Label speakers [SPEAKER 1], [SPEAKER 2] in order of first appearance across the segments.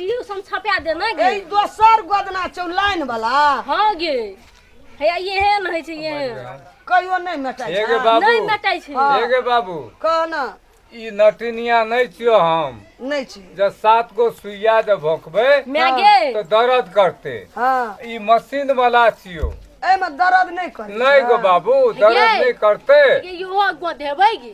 [SPEAKER 1] छी उ सब छपा दे ना गे।
[SPEAKER 2] ए दोसर गोदना छौ लाइन वाला।
[SPEAKER 1] हाँ गे, हैया इहे न होइ छै ये।
[SPEAKER 2] कहियो नहि मेटाइ
[SPEAKER 3] हे
[SPEAKER 2] छै।
[SPEAKER 3] गे बाबू,
[SPEAKER 1] नहि मेटाइ छै।
[SPEAKER 3] हे गे बाबू,
[SPEAKER 2] कह न।
[SPEAKER 3] ई नटिनिया नहि छियो हम।
[SPEAKER 2] नहि छी।
[SPEAKER 3] जब 7 गो सुइया जब भोंकबै
[SPEAKER 1] माय गे
[SPEAKER 3] तऽ दर्द करते।
[SPEAKER 2] हाँ।
[SPEAKER 3] ई मशीन वाला छियो,
[SPEAKER 2] एहिमे दर्द नहि करै।
[SPEAKER 3] नहि गो बाबू, दर्द
[SPEAKER 1] ये।
[SPEAKER 3] नहि करते।
[SPEAKER 1] गे इहो गोधेबै गे?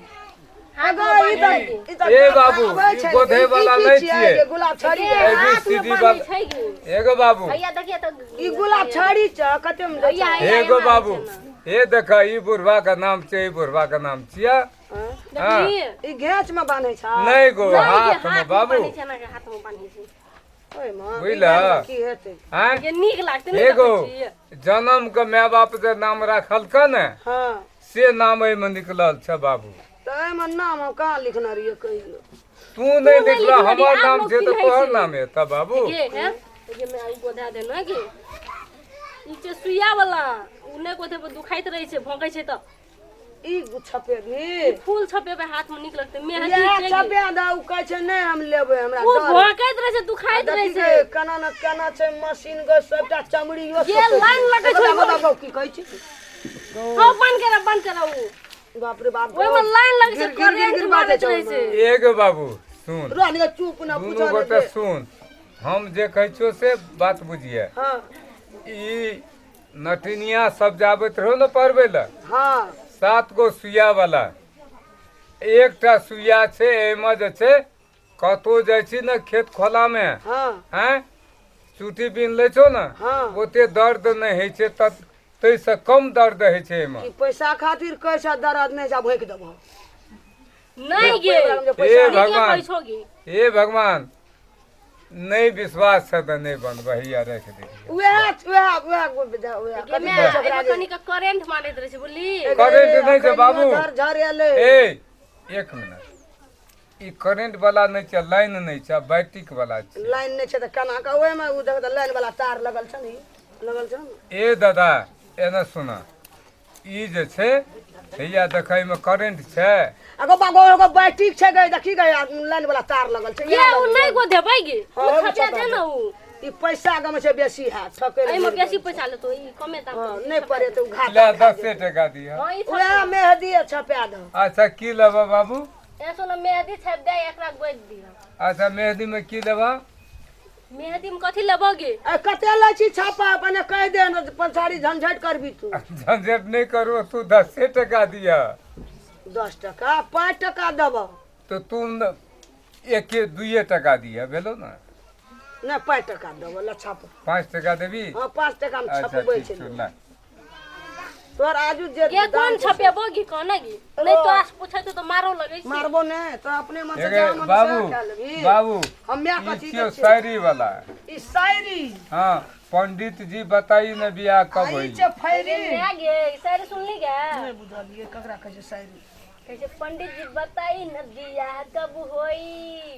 [SPEAKER 2] अगो ई तऽ ई तऽ
[SPEAKER 3] ए बाबू,
[SPEAKER 2] आबै
[SPEAKER 3] ई
[SPEAKER 2] छै।
[SPEAKER 3] गोधे
[SPEAKER 2] ई
[SPEAKER 3] वाला
[SPEAKER 2] की
[SPEAKER 3] नहि
[SPEAKER 2] छियै?
[SPEAKER 3] छियै।
[SPEAKER 2] जे गुलाब छड़ी
[SPEAKER 1] गे,
[SPEAKER 2] छै।
[SPEAKER 1] हाथ
[SPEAKER 3] ABCD
[SPEAKER 1] मे बान्है
[SPEAKER 3] वाला।
[SPEAKER 1] छै गे।
[SPEAKER 3] हे गो बाबू,
[SPEAKER 1] हैया देखिए तऽ।
[SPEAKER 2] ई गुलाब छड़ी छै, कते मे दै
[SPEAKER 1] हैया
[SPEAKER 2] छै?
[SPEAKER 1] हैया
[SPEAKER 3] हे गो
[SPEAKER 1] एना
[SPEAKER 3] बाबू,
[SPEAKER 1] होइ छै ने।
[SPEAKER 3] हे देख, ई बुढ़वा के नाम छै, ई बुढ़वा के नाम छियै।
[SPEAKER 2] हाँ?
[SPEAKER 1] देखली?
[SPEAKER 2] ई घेंच में बान्है छै?
[SPEAKER 3] नहि गो,
[SPEAKER 1] नहि गे,
[SPEAKER 3] हाथ में
[SPEAKER 1] हाथ में
[SPEAKER 3] बाबू।
[SPEAKER 1] बान्है छै, एना के हाथ में बान्है छै।
[SPEAKER 2] ओहिमे
[SPEAKER 3] बुझलह?
[SPEAKER 2] ई बान्हमे की हेतै?
[SPEAKER 3] आँय?
[SPEAKER 1] गे नीक लागतै
[SPEAKER 3] हे
[SPEAKER 1] नहि?
[SPEAKER 3] गो,
[SPEAKER 1] देखै छियै।
[SPEAKER 3] जन्म के माय बाप जे नाम राखलकै ने,
[SPEAKER 2] हाँ,
[SPEAKER 3] से नाम एहिमे निकलल छै बाबू।
[SPEAKER 2] तऽ एहिमे नाम हम कहाँ लिखने रहियै कहियो?
[SPEAKER 3] तू नहि
[SPEAKER 1] नहि
[SPEAKER 3] लिखल,
[SPEAKER 1] लिखने रही,
[SPEAKER 3] हमर
[SPEAKER 1] आब
[SPEAKER 3] नाम
[SPEAKER 1] लोग
[SPEAKER 3] छै तऽ
[SPEAKER 1] चिन्है
[SPEAKER 3] तोहर
[SPEAKER 1] छै।
[SPEAKER 3] नाम हेतऽ बाबू।
[SPEAKER 1] गे हे गे, मैं ई गोधा देना गे। ई छै सुइया वाला, उ नहि गोधेबै दुखाइत रहै छै, भोंकै छै तऽ।
[SPEAKER 2] ई छपेबही?
[SPEAKER 1] फूल छपेबै, हाथ में नीक लगतै। मेहंदी
[SPEAKER 2] इएह
[SPEAKER 1] छै गे।
[SPEAKER 2] छपे दे। ओ कहै छै नहि हम लेबै, हमरा
[SPEAKER 1] ओ
[SPEAKER 2] डर।
[SPEAKER 1] भोंकैत रहै छै, दुखाइत रहै
[SPEAKER 2] देखी
[SPEAKER 1] छै।
[SPEAKER 2] गे, केना ने केना छै मशीन गे, सबटा चमड़ियो
[SPEAKER 1] ये लाइन लगै छै।
[SPEAKER 2] बताबो की कहै छै।
[SPEAKER 1] हँ, बंद कर, बंद कर उ।
[SPEAKER 2] बाप रे बाप,
[SPEAKER 1] ओहिमे लाइन लगै छै,
[SPEAKER 2] गिर गिर गिर
[SPEAKER 1] करेंट
[SPEAKER 2] गिर
[SPEAKER 1] मारैत
[SPEAKER 2] बाजै छै
[SPEAKER 1] रहै छै।
[SPEAKER 2] ओहिमे।
[SPEAKER 3] ए गो बाबू सुन,
[SPEAKER 2] रोहन गे, चुप न
[SPEAKER 3] दुनू
[SPEAKER 2] पूछऽ
[SPEAKER 3] गोटे
[SPEAKER 2] दे।
[SPEAKER 3] सुन, हम जे कहै छियौ से बात बुझिए।
[SPEAKER 2] हाँ।
[SPEAKER 3] ई नटिनिया सब जाबैत रहो ने पढ़बै लए,
[SPEAKER 2] हाँ,
[SPEAKER 3] 7 गो सुइया वाला एकटा सुइया छै एहिमे। जे छै कतहु जाइ छी ने खेत खोलामे,
[SPEAKER 2] हाँ,
[SPEAKER 3] आँय, चुटी बिन लै छौ ने,
[SPEAKER 2] हाँ,
[SPEAKER 3] ओते दर्द नहि होइ छै, तऽ ताहिसँ कम दर्द होइ छै एहिमे।
[SPEAKER 2] ई पैसा खातिर कहै छै दर्द नहि जा, भोंकि देबह।
[SPEAKER 1] नहि गे।
[SPEAKER 3] हे
[SPEAKER 2] पैसा
[SPEAKER 3] भगवान,
[SPEAKER 1] कहै छौ गे।
[SPEAKER 3] हे भगवान, नहि विश्वास छै तऽ नहि बनबै, हैया राखि दे।
[SPEAKER 2] उएह उएह उएह उएह
[SPEAKER 1] गे माय, एहिमे कनिक करेंट मारैत रहै छै, बुझली?
[SPEAKER 3] करेंट नहि छै बाबू।
[SPEAKER 2] झर झर एलै।
[SPEAKER 3] ए एक मिनट, ई करेंट वाला नहि छै, लाइन नहि छै, बैटिक वाला छै।
[SPEAKER 2] लाइन नहि छै तऽ केना कऽ ओहिमे? ओ देख तऽ, लाइन वाला तार लगल छै ने, ई लगल छै ने।
[SPEAKER 3] ए दादा, एना सुना, ई जे छै हैया देखै मे करेंट छै।
[SPEAKER 2] अगो बागो एगो बैटिक छै गे, देखी गे, लाइन वाला तार लगल छै।
[SPEAKER 1] ये उ नहि गोधेबै गे।
[SPEAKER 2] हाँ,
[SPEAKER 1] उ
[SPEAKER 2] ओ
[SPEAKER 1] छपा
[SPEAKER 2] छपा
[SPEAKER 1] दे ने उ।
[SPEAKER 2] ई पैसा गमे छै बेसी हैत, ठकै
[SPEAKER 1] एहिमे बेसी पैसा लेतो, ई कमे दाम।
[SPEAKER 2] हँ, नहि पड़े तऽ ओ घाटा
[SPEAKER 3] ले
[SPEAKER 2] खा
[SPEAKER 3] दसे
[SPEAKER 2] जेतै।
[SPEAKER 3] टका दिअ।
[SPEAKER 1] हँ, ई
[SPEAKER 2] उएह मेहदी छपा दह।
[SPEAKER 3] अच्छा, की लेबऽ बाबू?
[SPEAKER 1] ए सुन, मेहदी छापि दे, एकरा गोदि दिअ।
[SPEAKER 3] अच्छा, मेहदी में की लेबऽ?
[SPEAKER 1] मेहदी में कथी लेबऽ गे?
[SPEAKER 2] ए कते लै छी छापा, अपने कहि दे ने, पंसारी झंझट करबी तू।
[SPEAKER 3] झंझट नहि करू, तू दसे टका दिअ।
[SPEAKER 2] 10 टका, 5 टका देबह।
[SPEAKER 3] तऽ तू न एके दुइए टका दिअ, भेलो ने?
[SPEAKER 2] नहि, 5 टका देबह, ल छाप।
[SPEAKER 3] 5 टका देबी?
[SPEAKER 2] हँ, 5 टका मे
[SPEAKER 3] अच्छा
[SPEAKER 2] छपबै
[SPEAKER 3] ठीक
[SPEAKER 2] छै
[SPEAKER 3] छौ
[SPEAKER 2] लोक।
[SPEAKER 3] ला।
[SPEAKER 2] तोहर आजू जे
[SPEAKER 1] गे
[SPEAKER 2] दाम
[SPEAKER 1] कोन
[SPEAKER 2] छै से-
[SPEAKER 1] छपेबो गे कहने गे? नहि तो पूछे तो मारो लगै छै।
[SPEAKER 2] मारबो नहि तो अपने मन से
[SPEAKER 3] हे गे,
[SPEAKER 2] जहाँ मन
[SPEAKER 3] बाबू
[SPEAKER 2] से खा लेबही।
[SPEAKER 3] बाबू,
[SPEAKER 2] हम माय
[SPEAKER 3] ई
[SPEAKER 2] कथी
[SPEAKER 3] छियौ
[SPEAKER 2] दै छियै?
[SPEAKER 3] शायरी वाला।
[SPEAKER 2] ई शायरी?
[SPEAKER 3] हाँ, पंडित जी बताई ने बियाह कब
[SPEAKER 2] आ ई
[SPEAKER 3] होई।
[SPEAKER 2] छै फैरी।
[SPEAKER 1] गे गे, ई शायरी सुनली गे?
[SPEAKER 2] नहि बुझलियै ककरा कहै छै शायरी।
[SPEAKER 1] कहै छै पंडित जी बताई न बियाह कब होई।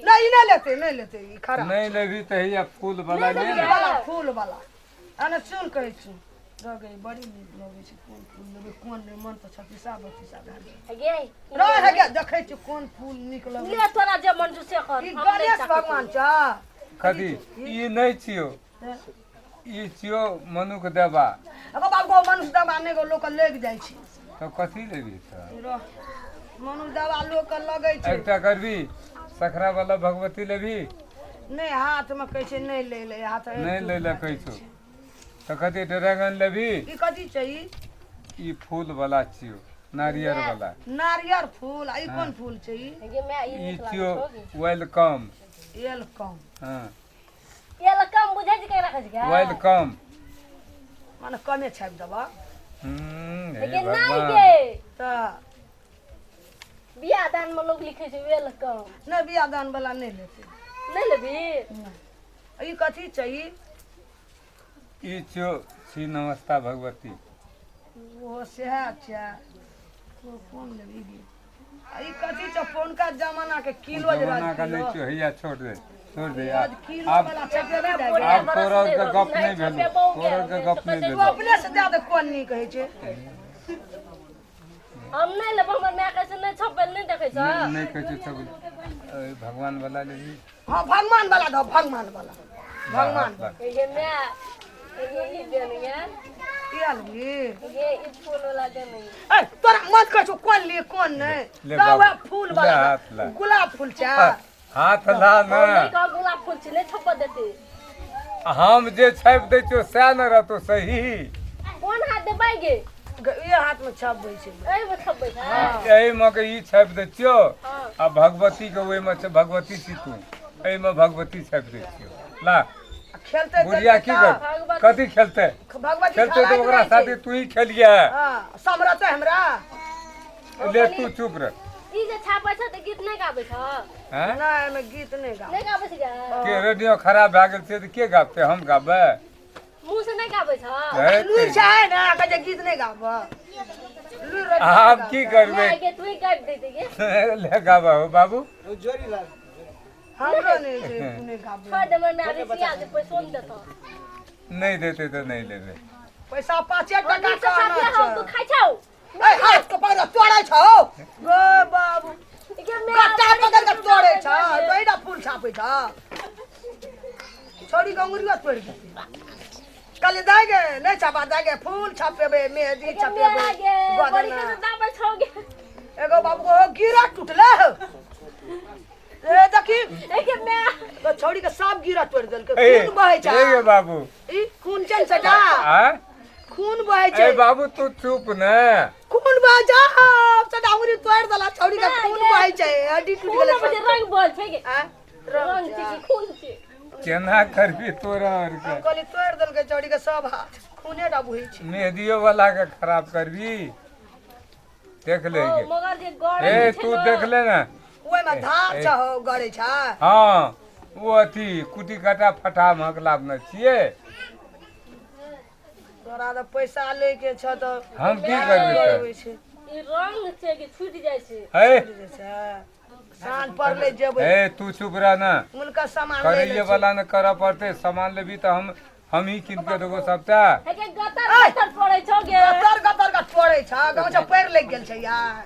[SPEAKER 2] नहि, ई नहि लेतै, नहि लेतै, ई खराब।
[SPEAKER 3] नहि लेबी तऽ हैया फूल वाला
[SPEAKER 1] नहि
[SPEAKER 3] ले
[SPEAKER 1] लेबही।
[SPEAKER 3] ने।
[SPEAKER 2] वाला, फूल वाला आने सुन, कहै छी रह गई, बड़ी नीक लगै छै। कोन फूल लेबै, कोन नहि, मन तऽ छत्तीसा बत्तीसा भए गेल।
[SPEAKER 1] गे
[SPEAKER 2] रह हे गे, देखै छी कोन फूल नीक लगै।
[SPEAKER 1] ले, तोरा जे मन छौ से कर।
[SPEAKER 2] ई
[SPEAKER 1] हम नहि
[SPEAKER 2] गणेश
[SPEAKER 1] चाहै
[SPEAKER 2] भगवान छ?
[SPEAKER 3] कथी ई नहि छियौ, ई छियौ मनुख देवा।
[SPEAKER 2] अगो बाबू, मनुष्य दवा नहि गो, लोक लागि जाइ छै।
[SPEAKER 3] तऽ कथी लेबी तऽ?
[SPEAKER 2] रह, मनुष्य दवा लोक के लगै छै।
[SPEAKER 3] एकटा करबी, सखरा वाला भगवती लेबी?
[SPEAKER 2] नहि, हाथमे कहै छै नहि लै ले हाथ।
[SPEAKER 3] नहि लै लए कहै छौ तऽ कथी ड्रैगन लेबी?
[SPEAKER 2] ई कथी छै ई?
[SPEAKER 3] ई फूल वाला छियौ, नारियर वाला।
[SPEAKER 2] नारियर फूल? आ ई कोन फूल छै ई?
[SPEAKER 1] गे माय, ई
[SPEAKER 3] ई
[SPEAKER 1] नीक लागै
[SPEAKER 3] छियौ
[SPEAKER 1] छौ गे।
[SPEAKER 3] Welcome.
[SPEAKER 2] Welcome?
[SPEAKER 3] हाँ।
[SPEAKER 1] Welcome बुझै छी केकरा कहै छै गे?
[SPEAKER 3] Welcome
[SPEAKER 2] माने कमे छापि देबह।
[SPEAKER 3] हे
[SPEAKER 1] गे नहि
[SPEAKER 3] भगवान।
[SPEAKER 1] गे।
[SPEAKER 2] तऽ
[SPEAKER 1] बियाह दान में लोग लिखे छै welcome.
[SPEAKER 2] नहि, बियाह दान वाला नहि लेतै।
[SPEAKER 1] नहि लेबी?
[SPEAKER 2] नहि। ई कथी छै ई?
[SPEAKER 3] ई छियौ छी नमस्ता भगवती।
[SPEAKER 2] ओहो सएह छै। ओ कोन लेबी गे? आ ई कथी छै, पुरनका जमाना के किलो जे
[SPEAKER 3] जमाना का
[SPEAKER 2] किलो
[SPEAKER 3] नहि छियौ, हैया छोड़ दे, छोड़ दे।
[SPEAKER 2] आज
[SPEAKER 3] आब
[SPEAKER 2] किलो
[SPEAKER 3] आब
[SPEAKER 2] वाला छपेबी दए गे।
[SPEAKER 3] आब तोरा के गप नहि भेलौ, तोरा के गप नहि
[SPEAKER 2] तू
[SPEAKER 3] भेलौ।
[SPEAKER 2] अपने से दए दे, कोन नीक होइ छै।
[SPEAKER 1] हम नहि लेब, हमर माय कहै छै नहि छपल, नहि देखै छ?
[SPEAKER 3] नहि कहै छै सब भगवान वाला लेबही।
[SPEAKER 2] हँ, भगवान वाला दो, भगवान वाला, भगवान।
[SPEAKER 1] ये माय, ये ई देने ये।
[SPEAKER 2] की आलबी?
[SPEAKER 1] ये ई फूल वाला देने।
[SPEAKER 2] ए, तोरा मत कहै छौ कोन लिए कोन नहि।
[SPEAKER 3] ले
[SPEAKER 2] दो
[SPEAKER 3] बाबू,
[SPEAKER 2] वएह फूल
[SPEAKER 3] ले
[SPEAKER 2] वाला।
[SPEAKER 3] हाथ ला।
[SPEAKER 2] गुलाब फूल छै।
[SPEAKER 3] हाथ ला
[SPEAKER 1] हम
[SPEAKER 3] ने।
[SPEAKER 1] नहि कहब गुलाब फूल छै, नहि छपऽ देतै।
[SPEAKER 3] हम जे छापि दै छियौ सएह ने रहतौ सही।
[SPEAKER 1] कोन हाथ देबै गे?
[SPEAKER 2] ई हाथ मे छपबै छै।
[SPEAKER 1] एहिमे छपबै छै।
[SPEAKER 3] एहिमे के ई छापि दै छियौ।
[SPEAKER 1] हँ।
[SPEAKER 3] आ भगवती के ओहिमे छै, भगवती छी तू, एहिमे भगवती छापि दै छियौ, ला।
[SPEAKER 2] आ खेलतै
[SPEAKER 3] बुढ़िया की
[SPEAKER 2] तेलतै
[SPEAKER 3] कर
[SPEAKER 1] भगवती-
[SPEAKER 3] कथी खेलतै?
[SPEAKER 2] तऽ भगवती
[SPEAKER 3] खेलतै तऽ
[SPEAKER 2] खेलाइत
[SPEAKER 3] ओकरा
[SPEAKER 2] रहै छै।
[SPEAKER 3] साथे तू ही खेलिए।
[SPEAKER 2] हँ, समरतै हमरा।
[SPEAKER 3] ले, तू चुप रह।
[SPEAKER 1] ई जे छापै छै तऽ गीत नहि गाबै छ?
[SPEAKER 3] हैं?
[SPEAKER 2] नहि, एहिमे गीत नहि गाबै।
[SPEAKER 1] नहि गाबै छै गे?
[SPEAKER 3] के रेडियो खराब भए गेल छै तऽ के गाबतै? हम गाबबै?
[SPEAKER 1] मुँह से नहि गाबै छ?
[SPEAKER 3] है
[SPEAKER 2] लुरि छै ने, कहै छै गीत नहि गाबऽ। लुरि रहै छै,
[SPEAKER 3] आब की करबै?
[SPEAKER 1] माय गे, तू ही गाबि दैते गे।
[SPEAKER 3] ले, गाबऽ हो बाबू।
[SPEAKER 2] हमरो नहि छै, तू नहि गाबऽ।
[SPEAKER 1] छोड़ दे, हमर माय रिसिया दे, पैसो नहि देतौ।
[SPEAKER 3] नहि देतै तऽ नहि लेबै।
[SPEAKER 2] पैसा 5 टका
[SPEAKER 1] नीक से
[SPEAKER 2] कहना
[SPEAKER 1] छापिया हौ, तू
[SPEAKER 2] छै।
[SPEAKER 1] खाइ छौ?
[SPEAKER 2] ए, हाथ के पकड़ तोड़ै छौ गो बाबू।
[SPEAKER 1] गे माय,
[SPEAKER 2] कट्टा
[SPEAKER 1] बड़ी
[SPEAKER 2] पकड़ के तोड़ै छ।
[SPEAKER 1] गे।
[SPEAKER 2] तोइडा फूल छापै छ, छौड़ी के अंगुरियो तोड़ि देतै। कहली दै गे, नहि छापा, दै गे, फूल छपेबै, मेहदी
[SPEAKER 1] गे
[SPEAKER 2] छपेबै।
[SPEAKER 1] माय गे, बड़ी
[SPEAKER 2] गोदना।
[SPEAKER 1] के दाबै छौ गे।
[SPEAKER 2] एगो बाबू को गिरा टूटले हो, ए देखी।
[SPEAKER 1] ए गे माय।
[SPEAKER 2] तो छौड़ी के सब गिरा तोड़ि देलकै।
[SPEAKER 3] ए
[SPEAKER 2] खून बहै छै।
[SPEAKER 3] ए गे बाबू।
[SPEAKER 2] ई खून छै ने सटा।
[SPEAKER 3] आ
[SPEAKER 2] खून बहै
[SPEAKER 3] ए
[SPEAKER 2] छै।
[SPEAKER 3] बाबू, तू चुप ने।
[SPEAKER 2] खून बहै छै सटा, अंगुरी तोड़ि देला छौड़ी के, खून बहै छै, हड्डी टूटि
[SPEAKER 1] खून
[SPEAKER 2] गेलै।
[SPEAKER 1] अबै छै, रंग बोल छै गे।
[SPEAKER 2] आ
[SPEAKER 1] रंग छै कि खून छै?
[SPEAKER 3] केना करबी तोरा और के?
[SPEAKER 2] हम कहली तोड़ि देलकै छौड़ी के सब हाथ, खूने टा बहै छै।
[SPEAKER 3] मेहदियो वाला के खराब करबी, देख ले
[SPEAKER 1] ओ
[SPEAKER 3] गे।
[SPEAKER 1] मगर जे गड़ै
[SPEAKER 3] ए
[SPEAKER 1] छै
[SPEAKER 3] तू
[SPEAKER 1] ने,
[SPEAKER 3] देख ले ने।
[SPEAKER 2] ओहिमे धार
[SPEAKER 3] ए।
[SPEAKER 2] छ हो, गड़ै छै।
[SPEAKER 3] हँ, ओ अथी कुटी काटा फटा महक लाभ छियै।
[SPEAKER 2] तोरा तऽ पैसा लै के छ तऽ
[SPEAKER 3] हम की करबै तऽ?
[SPEAKER 2] गड़बै छै।
[SPEAKER 1] ई रंग छै कि छूटि जाइ छै?
[SPEAKER 3] हे।
[SPEAKER 2] जे छै साँझ पड़लै, जेबै।
[SPEAKER 3] ए, तू चुप रह ने।
[SPEAKER 2] हुनका सामान लै
[SPEAKER 3] करैये
[SPEAKER 2] ले छै।
[SPEAKER 3] वाला ने करऽ पड़तै। सामान लेबी तऽ हम ही कीन के देबो सबटा।
[SPEAKER 1] हे गे, गतर
[SPEAKER 2] ऐ!
[SPEAKER 1] गतर पड़ै छौ गे।
[SPEAKER 2] गतर गतर के तोड़ै छ, गाँव से पैर लागि गेल छै यार।